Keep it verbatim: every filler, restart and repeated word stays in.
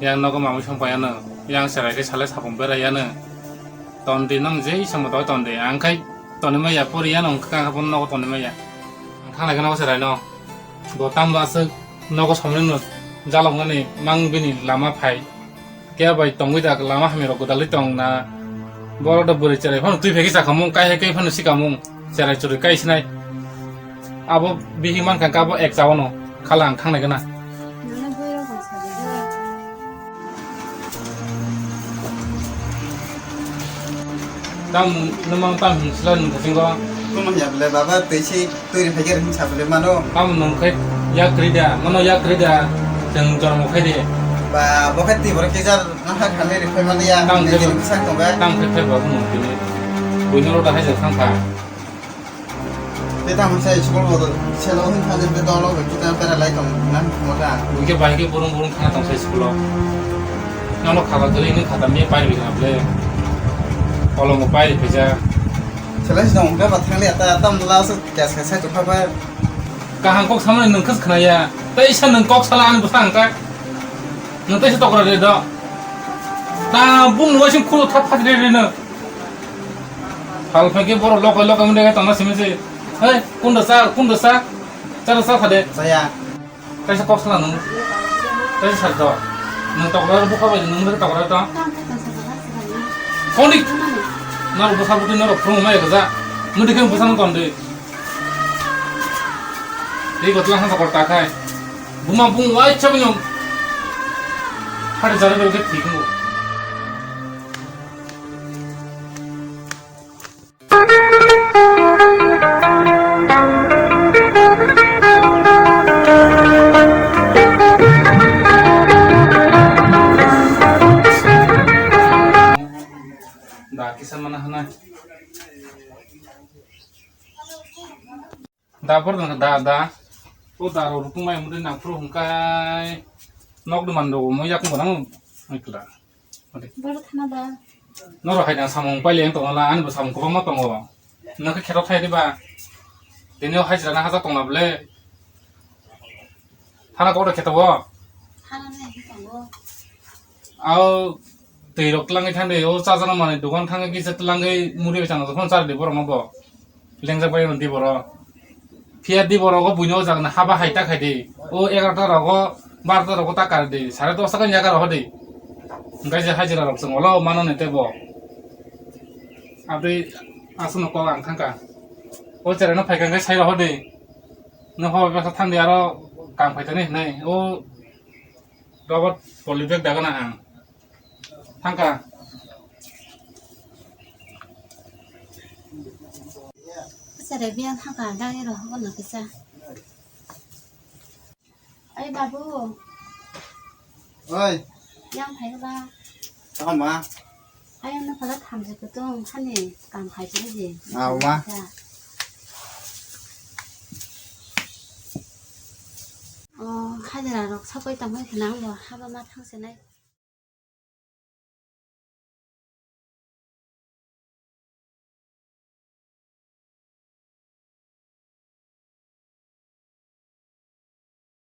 Yang nogo mamui song paiano, yang serai khe sale sapung beraiano. Tondi nang je isamo doi tondi, ang khai toni maya pori yano, ang kha bono nogo toni maya. Ang thang lai khe nogo serai no. Bo tambo aswk nogo somni no jalok nani mang bini lama phai. Khe bai tongwi da lama hamya rok gwdalwi tong na. Boro do bwrwi cherai phano twi phegi sakamung, kai hai kai phano sikamung, cherai churi kai sinai. Abo bihi mankha khe abo ek chawano khala ang thangnai gana. Nangno boirok rok sa de. Tam nwmang tam hing sila nung thasingo. Kuno ya bole baba twi si twi ri phege ring sa bole mano. Tam nung khai yak rida, mano yak rida, jeng jormo khai de. Ba bo khai twi boro kijar. Aha, kami refer mani ya, Tang nini khe jeni bwsang tong ba? Tang khe khe ba nung tini. Buino rota hai jak thang kha. Tei tamo sai school bo selo hin kha je, tei dolo bo kita pera lai tong na mota. Buike bai khe burung burung thana tong sai school o. Nono khata tuli ni khata me pai ri kha ble. Kolom bo pai ri kha. Selo si tong ba thang le ata tam la so gas ka sai to kha ba. Kaham kok samani nung khas khna ya. Tei sa nung kok sala ani bwsang ka. Nwng teisa tokra de do. Ta bung nuwa sing khulu thap thap de de no. Hal phai ke boro lokai lokai mende tongna simi se. Hei, kunda sa, kunda sa. Chara sa thade. Saya. Kaisa kok sala nwng. Kaisa sar do. Nwng tokra bu khabai nwng de tokra to. Konik. Naro bu sabu de naro phung mai ga. Mudi kan bu san ton de. Tei gotla hasa kor takhai. Buma bung wai chabino. Hari jare bel ke thik mo. Da kisa mana hana. Da por da da da. O da ro rukung mai mudin nang phuru hungkai. Nok de man do mo yak mo nang. Ai kla. Boro thana da. Noro hai da samung pai leng tong la ani bo samung ko ma tongo. Nang khe kheto thai de ba. Dini o hai jana haja tong la ble. Thana ko de kheto bo. Thana ne tongo. Ao twi rok tlangwi thangdi, o chajakna manwi dogan thangwi kisa tlangwi muri bai chana jokhon chardi borokno bo. Lengjak bai di borok. Phiya di borok o buino o jagani haba hai ta khaidi. O egarota rogo, barota rogo ta kardi. Sare dosta khe yaga rohodi. Hingke je hajira rok chwng olo mano ni tebo. Abdi aswkno kok ang thangkha. O cherai no phaikha hingke sai rohodi. No hobor bwsa thangdi aro kam khaitani hinwi. O Robot polybag dagana ang. Thangka. Sare biya thangka dagi rohok no kisa. Ai babu. Oi. Yang phai ba. Tama. Ai no pala thamje kutung hani kam khai je. Aw ma. Oh, hajira rok sakoi tamo khe nang bo haba ma thang se nai.